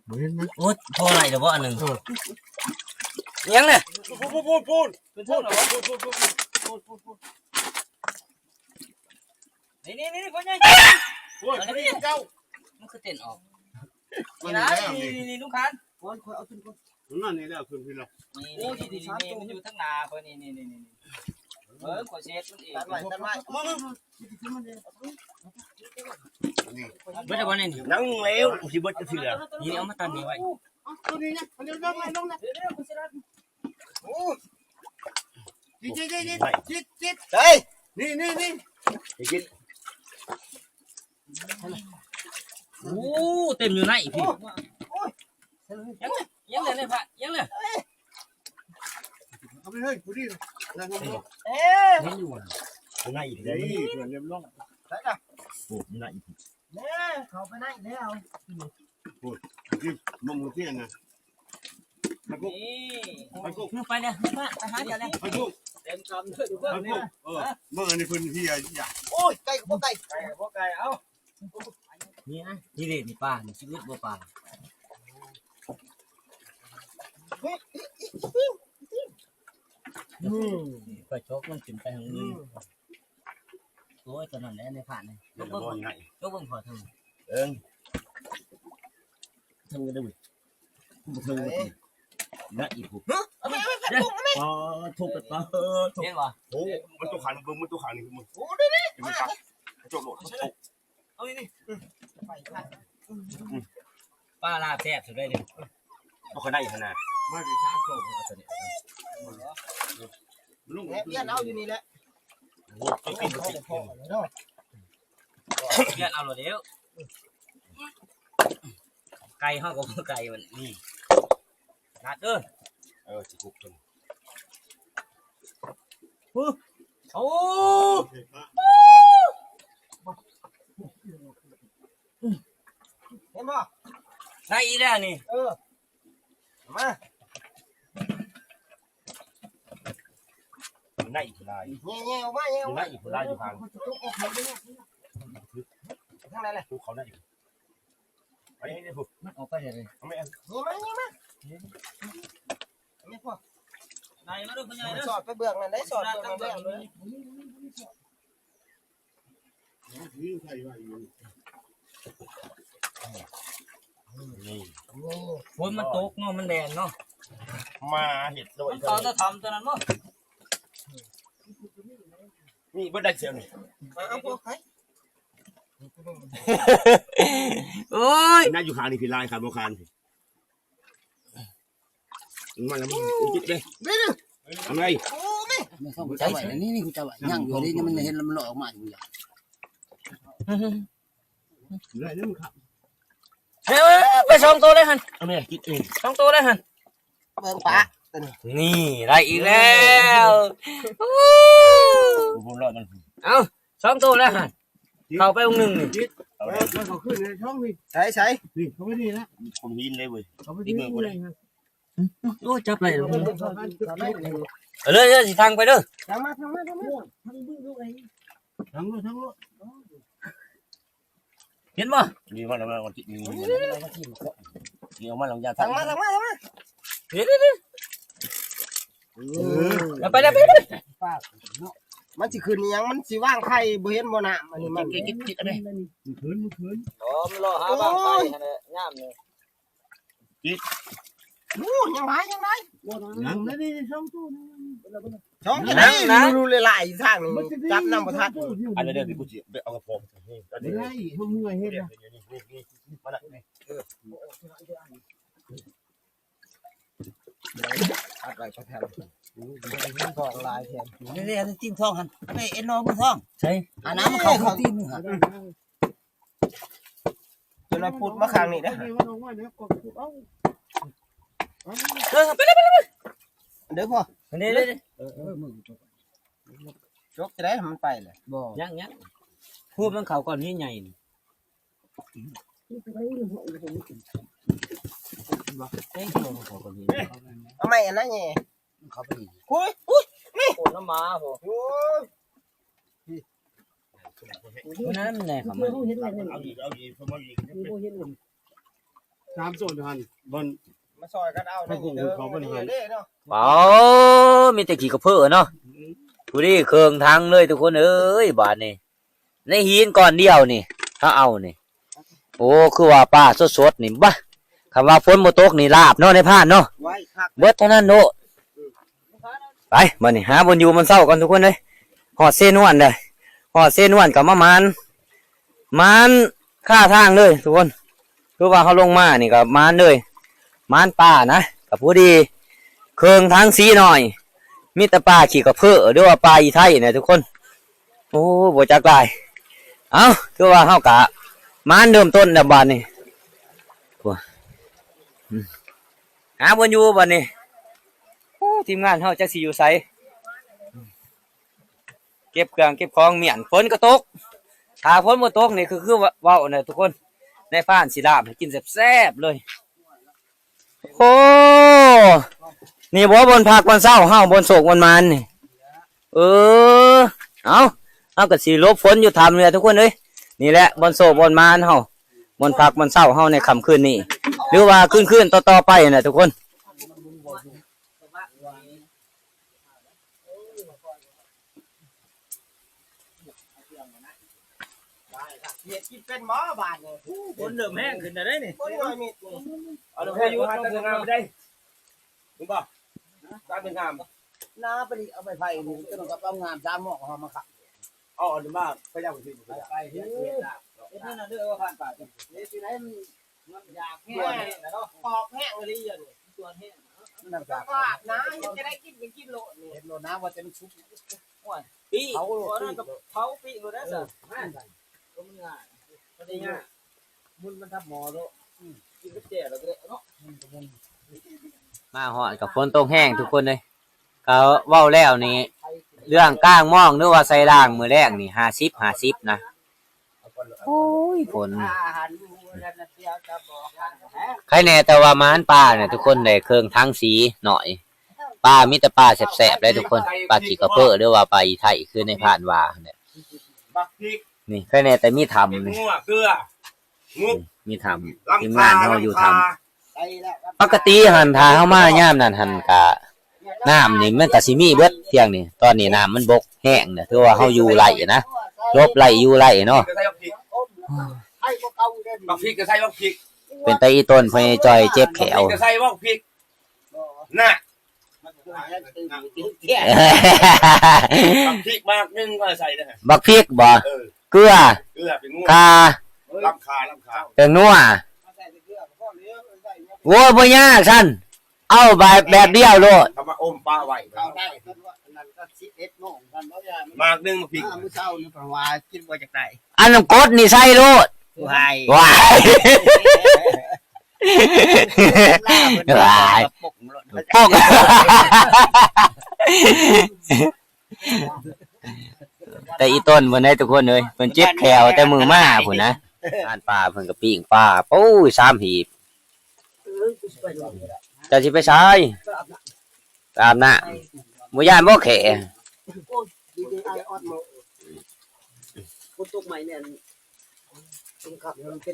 ບໍ່ເຫັນນະ. ໂອ້ ພໍໄດ້ແລ້ວບໍ່ອັນໜຶ່ງ? ເອີ ຫຍັງນະ? ພຸ້ນ ພຸ້ນ ພຸ້ນ ພຸ້ນ ພຸ້ນ ພຸ້ນ ພຸ້ນ ພຸ້ນ ພຸ້ນ ພຸ້ນ ພຸ້ນ ນີ້ ນີ້ ນີ້ ພໍ່ໃຫຍ່ ໂອ້ຍ ອັນນີ້ເຈົ້າ ມັນຄືເຕັ້ນອອກ. ນີ້ນະ ນີ້ ນີ້ ນີ້ ລຸງຄານ ກ່ອນ ຂ້ອຍເອົາຂຶ້ນກ່ອນ. ມັນມານີ້ແລ້ວ ຂຶ້ນພີ້ລະ. ນີ້ ໂອ້ຍ ນີ້ ນີ້ ນີ້ ມັນຢູ່ທາງໜ້າຂ້ອຍນີ້ ນີ້ ນີ້ ນີ້ ເບິ່ງ ຂ້ອຍຊິເຮັດມັນເອງ. ຕັດໄວ້ ຕັດໄວ້ ມາ ມາ ມາ ນີ້ ເບິດແລ້ວບໍ່ນີ້? ຍັງແລ້ວ ຊິເບິດຈັກເທື່ອ. ນີ້ ເອົາມາຕັດນີ້ໄວ້ ເອົາຕົວນີ້ນະ ເອົາລົງ ລົງນະ ເດີ໋ ໂອ້ ຈິດ ຈິດ ຈິດ ເຮີ້ຍ ນີ້ ນີ້ ນີ້ ໂອ້ ເຕັມຢູ່ໃນພີ້. ໂອ້ຍ ຍັງເລີຍ ຍັງເລີຍ ພະ ຍັງເລີຍ. ເອົາໄປເຮີ້ຍ ຜູ້ດີນະ ເອີ ເຫັນຢູ່ ໃນອີກເດ້ ເພື່ອນລຽບຮ້ອຍ ໃສ່ລະ. ໂອ້ ໃນອີກ ແມ່ ເຂົ້າໄປໃນແລ້ວ. ໂອ້ຍ ກິນນົມເຂົາເຈຍນະ ໄປກຸກ ໄປກຸກ ໄປເລີຍ ໄປຫາເຈົ້າເລີຍ ໄປກຸກ ເຕັມຄຳເດີ ໄປກຸກ. ເອີ ເບິ່ງອັນນີ້ເພິ່ນເຮຍຢາກ. ໂອ້ຍ ໄກ່ກໍບໍ່ໄກ່ ໄກ່ກໍບໍ່ໄກ່ ເອົາ ນີ້ນະ ນີ້ເດ້ ນີ້ປາ ນີ້ຊິອຶດບໍ່ປາ? ອືມ ຂ້ອຍຈອກມັນຂຶ້ນໄປທາງອື່ນ. ໂອ້ຍ ຕົວນັ້ນແຫຼະໃນພານນີ້ ຍົກເບິ່ງ ຍົກເບິ່ງພໍເຖິງ ເອີ ເຖິງກັນເດີ້ເວີຍ ບໍ່ເຖິງ ເອີ ນະອີກຜູ້. ເອົາໄປ ເອົາໄປ ເອົາໄປ ອໍ ທຸບໄປ ເອີ ທຸບ ເຫັນບໍ່? ໂອ້ ມັນຕົວຂັງ ເບິ່ງ ມັນຕົວຂັງນີ້ ໂອ້ ນີ້ ນີ້ ມັນຕັດ ຈົກໂລດ ມັນຕົກ. ເອົານີ້ ນີ້ ໄປ ໄປ ປາລາບແຊບສຸດເລີຍນີ້ ບໍ່ຄ່ອຍໄດ້ຫັ້ນນະ ມາໄດ້ສາມໂຕ ເອົາຕົວນີ້ ແນບວຽນເອົາຢູ່ນີ້ແຫຼະ. ໂອ້ ໄປກິນບໍ່ຕິດ ວຽນເອົາໂລດແລ້ວ ໄກ່ເຮົາກໍບໍ່ໄກ່ມັນ ນີ້ ນັດເດີ ເອີ ຊິຄຸກເພິ່ນ. ໂອ້ ເຫັນບໍ່? ໄດ້ອີກແລ້ວນີ້ ເອີ ມາ ໄດ້ອີກຫຼາຍ ແຍ່ໆ ອອກມາ ແຍ່ອອກມາ ໄດ້ອີກຫຼາຍຢູ່ທາງ ທາງໃດແຫຼະ? ພູເຂົາໄດ້ ໄປນີ້ພຸ້ນ ມັນອອກໄປເລີຍ ເອົາແມ່ ນີ້ມາ ນີ້ມາ ນີ້ພວກ ໄດ້ມາດູພໍ່ໃຫຍ່ເດີ ສອດໄປເບື້ອງນັ້ນໄດ້ ສອດເບື້ອງນັ້ນໄດ້ ເອົາເລີຍ. ນີ້ ໂອ້ ຝົນມັນຕົກເນາະ ມັນແດດເນາະ ມາເຮັດໂດຍ ມັນເຂົ້າແຕ່ຖ້ຳຕົວນັ້ນບໍ່? ນີ້ເບິດໄດ້ແຖວນີ້ ເອົາພວກໃຜ ໂອ້ຍ ນາຢູ່ຂ້າງນີ້ພີ້ ຫຼາຍຂ້າງບໍ່ຄານພີ້ ມາແລ້ວ ມັນ ເອີ ຈິດເດ້ ນີ້ ທຳໄມ ໂອ້ ແມ່ ນີ້ ນີ້ ນີ້ ຍັງຢູ່ນີ້ ມັນເຫັນແລ້ວມັນລອຍອອກມາຢູ່ ໄດ້ເດ້ ມັນຄັກ ເອີ ໄປສອງໂຕເລີຍຫັ້ນ ເອົາແມ່ກິນເອງ ສອງໂຕເລີຍຫັ້ນ ເບິ່ງປາ ນີ້ໄດ້ອີກແລ້ວ ໂອ້ ເອົາ ສອງໂຕແລ້ວຫັ້ນ ເຂົ້າໄປອົງໜຶ່ງນີ້ ເອົາແລ້ວ ເຂົ້າຂຶ້ນໃນຊ່ອງນີ້ ໃສໆ ນີ້ ເຂົ້າໄປນີ້ນະ ຄົນຫີນເລີຍເວີຍ ເຂົ້າໄປນີ້ເລີຍ ໂອ້ ຈັບໄດ້ ເອົາເລີຍ ຊິທາງໄປເດີ ທາງມາ ທາງມາ ທາງມາ ທາງໂລດ ທາງໂລດ ເຫັນບໍ່? ນີ້ມາແລ້ວ ນີ້ ນີ້ອອກມາແລ້ວ ຢ່າ ທາງມາ ທາງມາ ທາງມາ ເຫັນ ເຫັນ ເຫັນ ເອີ ໄປ ໄປ ໄປ ມັນຊິຂຶ້ນອີ່ຫຍັງ ມັນຊິວາງໄຂ່ ບໍ່ເຫັນບໍ່ນ້ຳ ອັນນີ້ມັນ ກິນ ກິນ ກິນ ອັນນີ້ ມັນຂຶ້ນ ມັນຂຶ້ນ ອໍ ມັນລໍຫາວາງໄຂ່ຫັ້ນແຫຼະ ຍາມນີ້ ໂອ້ ຍັງຫຼາຍ ຍັງຫຼາຍ ຍັງ ນີ້ ນີ້ ສອງໂຕ ສອງໂຕ ຍັງ ຍັງ ຍັງ ຫຼາຍໆ ທາງນີ້ ຈັບນຳບໍ່ທັນ ອັນນີ້ເດີ ກູຊິໄປເອົາກະປອງ ອັນນີ້ ເຮົາເມື່ອຍເຮັດ ມານະ ອັດໄວ້ ປະແທນ ມັນກໍຫຼາຍແຖມ. ນີ້ໆ ຕີນທ້ອງຫັ້ນ ໄປເອັນນອກມືທ້ອງ ໃສ ອັນນັ້ນມັນເຂົ້າຕີນຫັ້ນ ຈົນວ່າປຸດມາຂ້າງນີ້ເດ້. ເອີ ໄປເລີຍ ໄປເລີຍ ເດີພໍ່ ເດ້ໆ ເອີ ເອີ ຈົກຈະໄດ້ມັນໄປແຫຼະ ບໍ່ ຍັງໆ ພູບມັນເຂົ້າກ້ອນຫີນໃຫຍ່ນີ້. ເອົາໃໝ່ອັນນັ້ນແຫຍ່ ເຂົ້າໄປນີ້ ໂອ້ຍ ອຸ້ຍ ນີ້ ໂອ້ ນ້ຳໝາພຸ້ນ ໂອ້ຍ ນັ້ນແຫຼະ ເຂົ້າມາ ເອົາອີກ ເອົາອີກ ເອົາອີກ ສາມໂຊນຫັ້ນ ບ່ອນ ມາຊ່ອຍກັນເອົາ ໃຫ້ກຸ້ງເຂົາເບິ່ງຫັ້ນ ເດ້ເນາະ ເອົາ ມີແຕ່ຂີ້ກະເພີເນາະ ອືມ ຜູ້ນີ້ເຄິ່ງຖັງເລີຍທຸກຄົນເອີຍ ບາດນີ້ ໃນຫີນກ້ອນດຽວນີ້ ເຮົາເອົານີ້ ໂອ້ ຄືວ່າປາສົດໆນີ້ ບາ ຄັນວ່າຝົນບໍ່ຕົກນີ້ລາບເນາະ ນາຍພານເນາະ ເບິດເທົ່ານັ້ນໂລດ. ໄປ ບາດນີ້ຫາບ່ອນຢູ່ບ່ອນເຊົາກ່ອນທຸກຄົນເອີຍ ຮອດເຊນວນເດີ ຮອດເຊນວນກໍມາໝານ ໝານຄາທາງເລີຍທຸກຄົນ ຄືວ່າເຮົາລົງມານີ້ກໍໝານເລີຍ ໝານປານະ ກໍພໍດີ ເຄິ່ງຖັງສີນ້ອຍ ມີແຕ່ປາຂີ້ກະເພີ ຫຼືວ່າປາອີໄທນະທຸກຄົນ. ໂອ້ ບໍ່ຈັກຫຼາຍ ເອົ້າ ຄືວ່າເຮົາກະມາເລີ່ມຕົ້ນແລ້ວບາດນີ້ ໂອ້ ອືມ ຫາບ່ອນຢູ່ບາດນີ້ ໂອ້ ທີມງານເຮົາຈັກຊິຢູ່ໃສ ເກັບເຄື່ອງເກັບຂອງມ້ຽນ ຝົນກໍຕົກ ຖ້າຝົນບໍ່ຕົກນີ້ຄື ຄືເວົ້ານະທຸກຄົນ ນາຍພານຊິລາບໃຫ້ກິນແຊບໆເລີຍ. ໂອ້ ນີ້ບໍ່ບ່ອນພັກບ່ອນເຊົາເຮົາ ບ່ອນໂຊກບ່ອນໝານນີ້ ເອີ ເອົ້າ ເຮົາກໍຊິຫຼົບຝົນຢູ່ຖ້ຳນີ້ແຫຼະທຸກຄົນເອີຍ ນີ້ແຫຼະບ່ອນໂຊກບ່ອນໝານເຮົາ ບ່ອນພັກບ່ອນເຊົາເຮົາໃນຄ່ຳຄືນນີ້ ຫຼືວ່າຄືນໆຕໍ່ໆໄປຫັ້ນແຫຼະທຸກຄົນ. ເຮັດກິນເປັນບໍ່ບາດນີ້ ຝົນເລີ່ມແຮງຂຶ້ນແລ້ວເດ້ນີ້ ຝົນນ້ອຍມິດນີ້ ເອົາແລ້ວ ເຮັດຢູ່ ເອົາແຕ່ງາມໄດ້ ເຫັນບໍ່ ຕາເປັນງາມ ໜ້າໄປນີ້ ເອົາໄມ້ໄຜ່ນີ້ ເອົາງາມ ສາມໝໍ້ເຮົາມາຂັບ ເອົາອັນນີ້ມາ ພະເຈົ້າຊິ ໄປ ເຮັດນັ້ນເດີ ວ່າຜ່ານປາກ ເຮັດຢູ່ໃນ ມັນຢາກແຮງເນາະ ປອບແຮງອີ່ຫຼີ ສ່ວນແຮງ ມັນຢາກ ຫຼາບນະ ເຮັດຈັ່ງໃດກິນກໍກິນໂລດນີ້ ເຮັດໂລດນະ ວ່າແຕ່ມັນສຸກ ໂອ້ຍ ປີ້ ເຜົາໂລດ ເຜົາປີ້ໂລດນະ ເອີ ມັນງ່າຍ ບໍ່ໄດ້ຍາກ ມັນ ມັນທັບໝໍໂລດ ອືມ ກິນກັບແຈ່ວແລ້ວກໍໄດ້ເນາະ ມັນກໍບໍ່ ມາຮອດກໍຝົນຕົກແຮງທຸກຄົນເອີຍ ກໍເວົ້າແລ້ວນີ້ ເລື່ອງກາງມອງ ຫຼືວ່າໃສ່ລາງມື້ແລງນີ້ ຫ້າສິບ ຫ້າສິບນະ ໂອ້ຍ ຝົນ ໃຄແນ່ແຕ່ວ່າໝານປານະທຸກຄົນ ໄດ້ເຄິ່ງຖັງສີໜ້ອຍ ປາມີແຕ່ປາແຊບໆເດ້ທຸກຄົນ ປາຂີ້ກະເພີ ຫຼືວ່າປາອີໄທ ຄືໃນພານວ່າຫັ້ນແຫຼະ ບັກພິກ ນີ້ ໃຄແນ່ແຕ່ມີຖ້ຳນີ້ ງົວ ເກືອ ງຸບ ມີຖ້ຳ ທີມງານເຮົາຢູ່ຖ້ຳ ປະກະຕິຫັ້ນ ຖ້າເຮົາມາຍາມນັ້ນຫັ້ນກະ ນ້ຳນີ້ມັນກະຊິມີເບິດທ່ຽງນີ້ ຕອນນີ້ນ້ຳມັນບົກແຮງນະ ຖືວ່າເຮົາຢູ່ໄດ້ນະ ຫຼົບໄດ້ຢູ່ໄດ້ເນາະ ບັກພິກກໍໃສ່ບັກພິກ ເປັນຕາອີ່ຕົນ ພໍ່ໃຫຍ່ຈ່ອຍເຈັບແຂ້ວ ບັກພິກກໍໃສ່ບັກພິກ ນະ ບັກພິກໝາກໜຶ່ງກໍໃສ່ເດີ ບັກພິກບໍ່ ເອີ ເກືອ ເກືອ ແປ້ງນົວ ຂ່າ ລຳຂ່າ ລຳຂ່າ ແປ້ງນົວ ໂອ້ຍ ບໍ່ຍາກຊັ້ນ ເອົາແບບ ແບບດຽວໂລດ ເອົາມາອົມປະໄວ້ ເອົາໄດ້ ໝາກໜຶ່ງ ໝາກພິກ ມື້ເຊົ້ານີ້ເພິ່ນວ່າກິນບໍ່ຈັກໄດ້ ອັນນ້ຳກົດນີ້ໃສ່ໂລດ ຫວາຍ ຫວາຍ ປົກໂລດ ປົກ ແຕ່ອີ່ຕົນເພິ່ນໄດ໋ທຸກຄົນເອີຍ ເພິ່ນເຈັບແຂ້ວແຕ່ມື້ມາພຸ້ນນະ ຮ້ານປາເພິ່ນກໍປີ້ງປາ ໂອ້ຍ ສາມຮີບ ເຈົ້າຊິໄປໃສ? ໄປອາບນ້ຳ ບໍ່ຢ້ານບໍ່ແຂ້? ແ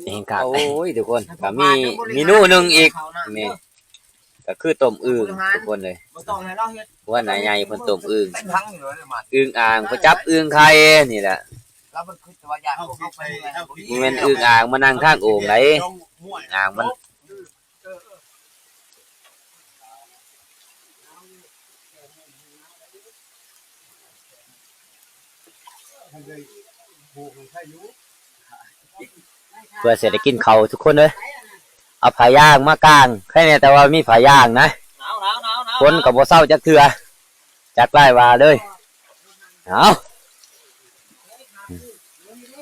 ຮງຄັກ ໂອ້ຍ ທຸກຄົນ ກໍມີເມນູໜຶ່ງອີກ ນີ້ ກໍຄືຕົ້ມອຶ່ງ ທຸກຄົນເອີຍ ຫົວໜ້າໃຫຍ່ເພິ່ນຕົ້ມອຶ່ງ ອຶ່ງອ່າງ ເພິ່ນຈັບອຶ່ງໄຂ່ນີ້ແຫຼະ ບໍ່ແມ່ນອຶ່ງອ່າງມານັ່ງຂ້າງໂອ່ງໃດ ອຶ່ງອ່າງມັນ ເພື່ອຊິໄດ້ກິນເຂົ້າທຸກຄົນເອີຍ ເອົາຜ້າຢາງມາກາງ ໃຄແນ່ແຕ່ວ່າມີຜ້າຢາງນະ ຝົນກໍບໍ່ເຊົາຈັກເທື່ອ ຈັກຫຼາຍວ່າເລີຍ. ເອົາ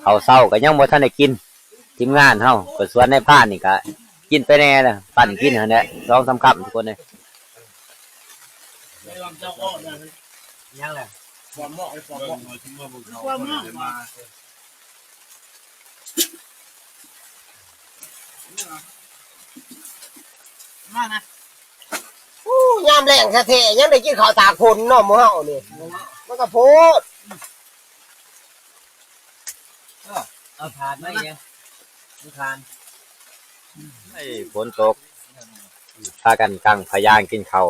ເຂົ້າເຊົ້າກໍຍັງບໍ່ທັນໄດ້ກິນ. ທີມງານເຮົາກໍຊວນນາຍພານນີ້ກໍກິນໄປແດ່ລະ ປັ້ນກິນຫັ້ນແຫຼະ ສອງສາມຄຳ ທຸກຄົນເອີຍ. ຍັງແຫຼະ ຄວາມເໝາະ ຄວາມເໝາະ ຄວາມເໝາະ. ມານະ. ໂອ້ ຍາມແລ້ງແທ້ໆ ຍັງໄດ້ກິນເຂົ້າຕາກຝົນເນາະ ໝູ່ເຮົານີ້ ມັນກໍໂພດ. ເອີ ເອົາຖ່ານມາອີກແດ່ ມີຖ່ານ. ໂອ້ຍ ຝົນຕົກ ພາກັນກັງພະຍາງກິນເຂົ້າ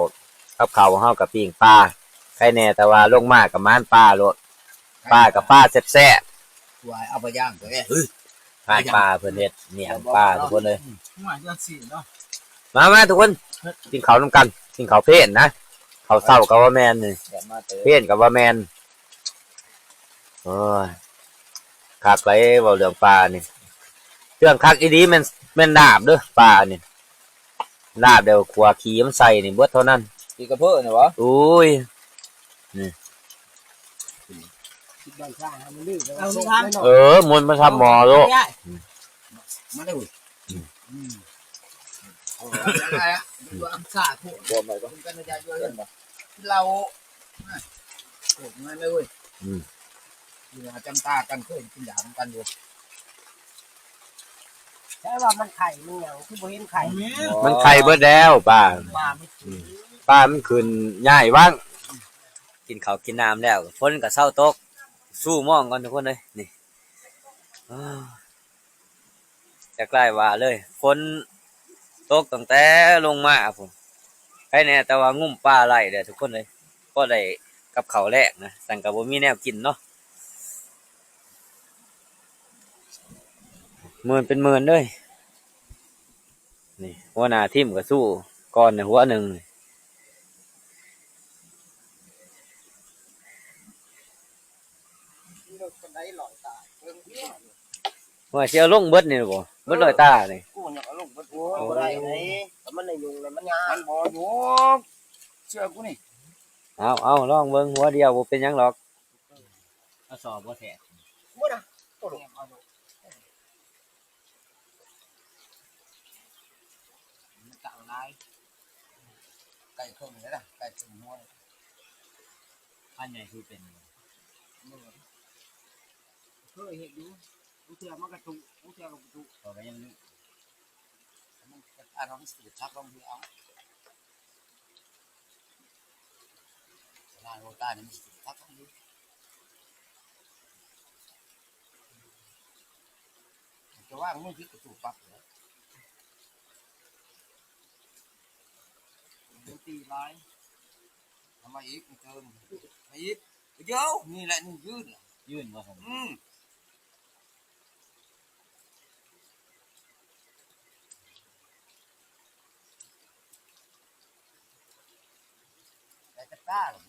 ກັບເຂົ້າເຮົາກໍປີ້ງປາ ໄຄແດ່ ແຕ່ວ່າລົງມາກໍໝານປາໂລດ ປາກໍປາແຊບໆ. ວ່າເອົາພະຍາງໄປເອີຍ ຫາດປາເພິ່ນເຮັດ ນີ້ຫາດປາທຸກຄົນເອີຍ. ມາ ມາທຸກຄົນ ກິນເຂົ້ານຳກັນ ກິນເຂົ້າເພນນະ ເຂົ້າເຊົ້າກໍບໍ່ແມ່ນນີ້ ເພນກໍບໍ່ແມ່ນ. ໂອ້ຍ ຄັກຫຼາຍ ເວົ້າເລື່ອງປານີ້ ເລື່ອງຄັກອີ່ຫຼີແມ່ນ ແມ່ນລາບເດີ ປານີ້ ລາບແລ້ວຂົ້ວຂີ້ມັນໃສ່ນີ້ເບິດເທົ່ານັ້ນ. ຂີ້ກະເພີ້ນີ້ຫວາ? ໂອ້ຍ ນີ້ ເອົາລູກທາງ ເອີ ໝົດມາທຳໝໍ້ໂລດ. ມາເດີ ອືມ ອືມ ເອົາລະ ເອົາລະ ສາທຸ ບໍ່ໄດ້ບໍ່ ເອົາລະ ໂອ້ຍ ງາມເລີຍເວີຍ. ອືມ ກິນຢາຈຳຕາກັນ ເຄີຍກິນຢານຳກັນຢູ່. ແຕ່ວ່າມັນໄຂ່ມັນຫຍັງ ຄືບໍ່ເຫັນໄຂ່? ມັນໄຂ່ເບິດແລ້ວປາ ປາມັນ ອືມ ປາມັນຂຶ້ນຍ້າຍວັງ. ກິນເຂົ້າກິນນ້ຳແລ້ວ ຝົນກໍເຊົາຕົກ ຊູມອງກ່ອນທຸກຄົນເອີຍ ນີ້ ເອີ ຈັກຫຼາຍວ່າເລີຍ ຝົນຕົກຕັ້ງແຕ່ລົງມາພຸ້ນ. ໃຄແດ່ ແຕ່ວ່າງຸ້ມປາໄດ້ແຫຼະທຸກຄົນເອີຍ ພໍໄດ້ກັບເຂົ້າແລງນະ ຊັ້ນກໍບໍ່ມີແນວກິນເນາະ. ໝື່ນເປັນໝື່ນເລີຍ ນີ້ ຫົວໜ້າທີມກໍສູ້ກ່ອນຫົວໜຶ່ງ. ວ່າຊິເອົາລົງເບິດນີ້ບໍ່? ເບິດລອຍຕານີ້ ກູຍັງເອົາລົງເບິດ. ໂອ້ຍ ບໍ່ໄດ້ໃດ ກໍມັນໄດ້ຍຸງແລ້ວມັນຍາກ ມັນບໍ່ຍຸງ ເຊື່ອກູນີ້. ເອົາ ເອົາ ລອງເບິ່ງ ຫົວດຽວບໍ່ເປັນຫຍັງດອກ. ເອົາສອບບໍ່ແທກ ບໍ່ນະ ໂຕລົງເອົາໂລດ. ມັນກະເອົາຫຼາຍ ໄກ່ເຄິ່ງນີ້ລະ ໄກ່ເຄິ່ງຫົວ. ອັນໃຫຍ່ຄືເປັນ ເຄີຍເຮັດຢູ່ ບາງເທື່ອມັນກະຕຸ ບາງເທື່ອກໍບໍ່ຕຸ ເຂົາກໍຍັງ ມັນ ອັນນັ້ນມັນຊິໄປທັບລອງເທື່ອເອົາ. ສະຫຼາດໂຮຕ້ານີ້ມັນຊິຄັກຢູ່ ຈະວາງມືຜິດກະຕູປັບເລີຍ. ມັນຕີຫຼາຍ ເອົາມາອີກ ມັນເຕີມ ມາອີກ ດຽວ ນີ້ແຫຼະ ນີ້ຢືນ ຢືນບໍ່? ອືມ. ໄດ້ຈັກຕາລະ.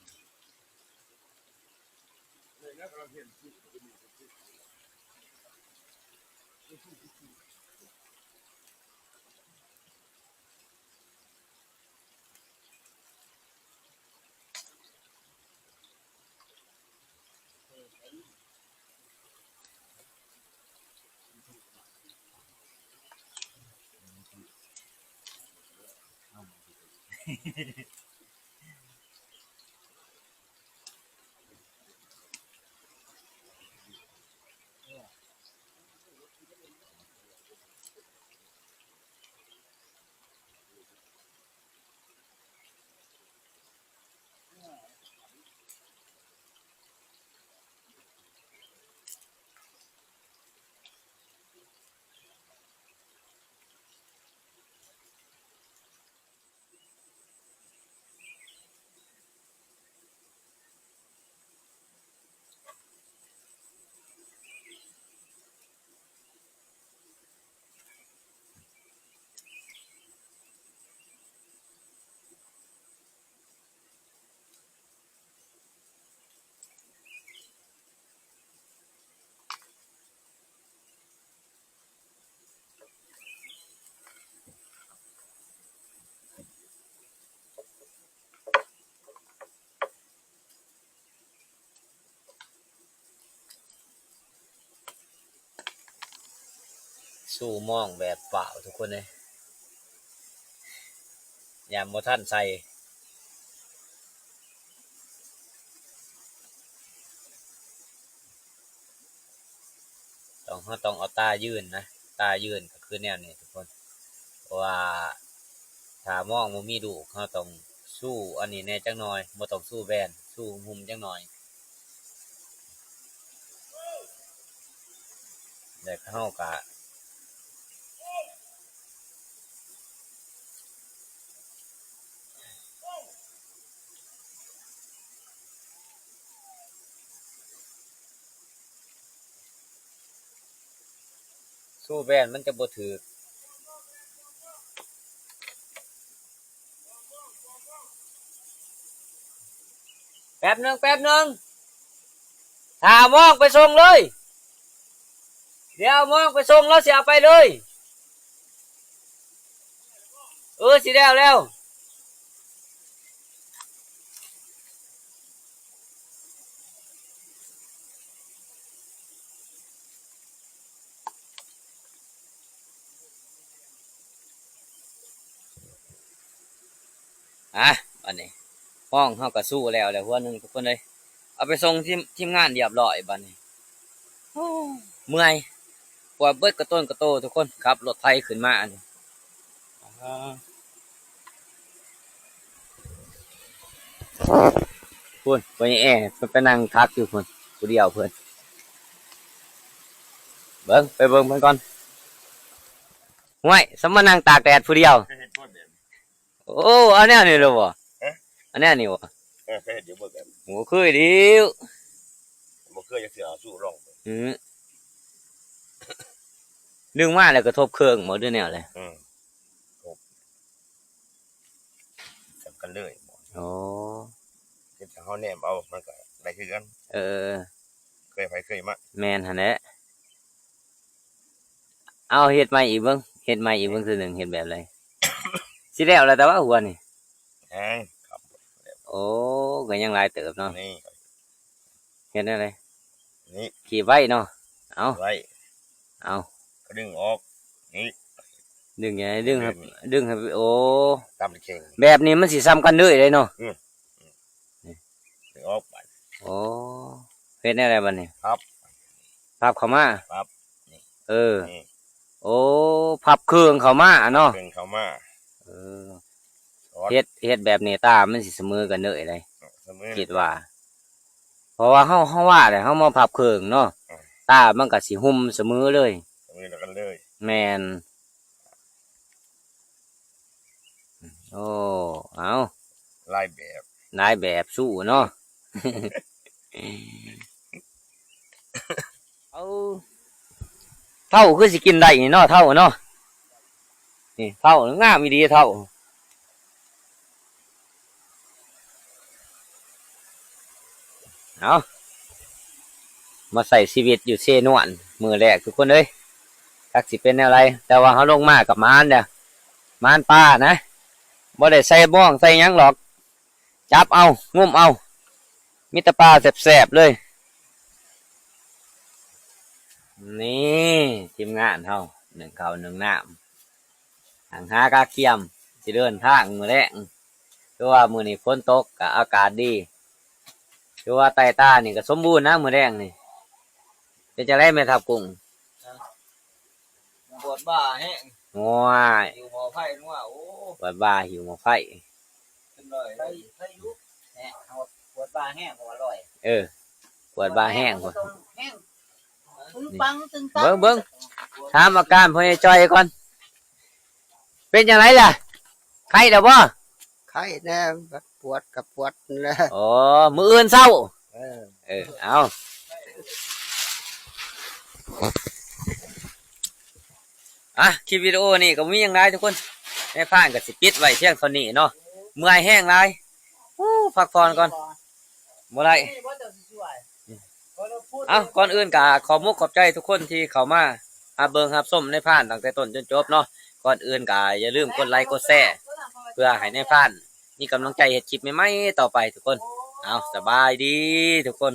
ສູ້ມອງແບບຟ້າວທຸກຄົນເອີຍ ຍາມບໍ່ທັນໃສ່ ຕ້ອງ ເຮົາຕ້ອງເອົາຕາຍື່ນນະ ຕາຍື່ນກໍຄືແນວນີ້ທຸກຄົນ ເພາະວ່າຖ້າມອງບໍ່ມີລູກ ເຮົາຕ້ອງສູ້ອັນນີ້ແດ່ຈັກໜ່ອຍ ບໍ່ຕ້ອງສູ້ແບນ ສູ້ຫຸ້ມໆຈັກໜ່ອຍ ແລ້ວເຮົາກໍ ສູ້ແບນມັນຈະບໍ່ຖືກ. ແປັບໜຶ່ງ ແປັບໜຶ່ງ ຖ້າມອງໄປສົ່ງເລີຍ ດຽວມອງໄປສົ່ງ ລາວຊິເອົາໄປເລີຍ ເອີ ຊິແລ້ວແລ້ວ. ອ່ະ ບາດນີ້ ມອງເຮົາກໍສູ້ແລ້ວແລ້ວຫົວໜຶ່ງທຸກຄົນເອີຍ ເອົາໄປສົ່ງທີມ ທີມງານຮຽບຮ້ອຍບາດນີ້ ໂອ້ ເມື່ອຍ ປວດເບິດກະຕົ້ນກະໂຕທຸກຄົນ ຂັບລົດໄຖຂຶ້ນມາອັນນີ້ ອ່າ ພຸ້ນ ພໍ່ໃຫຍ່ແອເພິ່ນໄປນັ່ງຖັກຢູ່ພຸ້ນ ຜູ້ດຽວເພິ່ນ ເບິ່ງ ໄປເບິ່ງເພິ່ນກ່ອນ ຫ້ວຍ ສຳມານັ່ງຕາກແດດຜູ້ດຽວ ເຮັດບໍ່ແບບ ໂອ້ ເອົາແນວນີ້ເລີຍບໍ່? ຮະ? ເອົາແນວນີ້ບໍ່? ເອີ ເຄີຍເຮັດຢູ່ບໍ່ແບບ ບໍ່ເຄີຍເດ ບໍ່ເຄີຍຈັກເທື່ອ ສູ້ລອງເບິ່ງ ອື ດຶງມາແລ້ວກະທົບເຄິ່ງບໍ່ ຫຼືແນວໃດ? ອື ທົບ ສ່ຳກັນເລີຍ ອໍ ເຮັດໃຫ້ເຮົາແນມເອົາ ມັນກະໄດ້ຄືກັນ ເອີ ເຄີຍໃຜເຄີຍມັນ ແມ່ນຫັ້ນແຫຼະ. ເອົາ ເຮັດໃໝ່ອີກເບິ່ງ ເຮັດໃໝ່ອີກເບິ່ງເທື່ອໜຶ່ງ ເຮັດແບບໃດ? ຊິແລ້ວແລ້ວ ແຕ່ວ່າຫົວນີ້ ຍັງ ໂອ້ ກໍຍັງຫຼາຍເຕີບເນາະ ນີ້ ເຮັດແນວໃດ? ນີ້ ຂີດໄວ້ເນາະ ເອົາ ໄວ້ ເອົາ ກະດຶງອອກ ນີ້ ດຶງຫຍັງ? ດຶງໃຫ້ ດຶງໃຫ້ ໂອ້ ຕາມເຄັ່ງ ແບບນີ້ມັນຊິສ່ຳກັນເລີຍເດ້ເນາະ ອື ນີ້ ດຶງອອກ ໂອ້ ເຮັດແນວໃດບາດນີ້? ພັບ ພັບເຂົ້າມາ ພັບ ນີ້ ເອີ ນີ້ ໂອ້ ພັບເຄິ່ງເຂົ້າມາເນາະ ເຄິ່ງເຂົ້າມາ ເອີ ເຮັດ ເຮັດແບບນີ້ຕາມັນຊິສະເໝີກັນເລີຍໃດ ສະເໝີ ຄິດວ່າ ເພາະວ່າເຮົາ ເຮົາວ່າແຫຼະ ເຮົາມາພັບເຄິ່ງເນາະ ອື ຕາມັນກະຊິຫຸ້ມສະເໝີເລີຍ ສະເໝີກັນເລີຍ ແມ່ນ. ໂອ້ ເອົາ ຫຼາຍແບບ ຫຼາຍແບບສູ້ເນາະ ເອົາ ເທົ້າຄືຊິກິນໄດ້ນີ້ເນາະ ເທົ້າເນາະ ນີ້ເທົ້າງາມອີ່ຫຼີເທົ້າ ເອົາ ມາໃຊ້ຊີວິດຢູ່ເຊນວນມື້ແລກທຸກຄົນເອີຍ ຈັກຊິເປັນແນວໃດ ແຕ່ວ່າເຮົາລົງມາກໍໝານແລ້ວ ໝານປານະ ບໍ່ໄດ້ໃສ່ມອງໃສ່ຫຍັງດອກ ຈັບເອົາ ງຸ້ມເອົາ ມີແຕ່ປາແຊບໆເລີຍ ນີ້ ທີມງານເຮົາ ໜຶ້ງເຂົ້າໜຶ້ງນ້ຳ ຫາງຫາກາກຽມ ຊິເດີນທາງມື້ແລງ ຄືວ່າມື້ນີ້ຝົນຕົກ ກະອາກາດດີ ຄືວ່າໃຕ້ຕານີ້ກະສົມບູນນະມື້ແລງນີ້ ເປັນຈັ່ງໃດແມ່ທັບກຸ້ງ? ປວດບ່າແຮງ ໂອ້ຍ ຫິວໝໍ້ໄຟ ໂອ້ ປວດບ່າຫິວໝໍ້ໄຟ ເປັນຮ້ອຍ ໄດ້ ໄດ້ຢູ່ ແຮງ ເຮົາປວດບ່າແຮງ ເພາະວ່າລອຍ ເອີ ປວດບ່າແຮງ ແຮງ ປຶງປັງ ຕຶງຕັງ ເບິ່ງ ເບິ່ງ ຖາມອາການພໍ່ໃຫຍ່ຈ່ອຍກ່ອນ ເປັນຈັ່ງໃດລະ? ໄຂ້ແລ້ວບໍ່? ໄຂ້ແດ່ ປວດກໍປວດແຫຼະ ອໍ ມື້ອື່ນເຊົ້າ ເອີ ເອີ ເອົາ ອ່ະ ຄລິບວິດີໂອນີ້ກໍບໍ່ມີຫຍັງຫຼາຍທຸກຄົນ ນາຍພານກໍຊິປິດໄວ້ພຽງເທົ່ານີ້ເນາະ ເມື່ອຍແຮງຫຼາຍ ໂອ້ ພັກຜ່ອນກ່ອນ ບໍ່ໄດ້ ເອົ້າ ກ່ອນອື່ນກໍຂອບມຸກຂອບໃຈທຸກຄົນທີ່ເຂົ້າມາຮັບເບິ່ງຮັບຊົມນາຍພານຕັ້ງແຕ່ຕົ້ນຈົນຈົບເນາະ ກ່ອນອື່ນກໍຢ່າລືມກົດໄລກົດແຊ ເພື່ອໃຫ້ນາຍພານມີກຳລັງໃຈເຮັດຄລິບໃໝ່ໆຕໍ່ໄປທຸກຄົນ ເອົາ ສະບາຍດີທຸກຄົນ.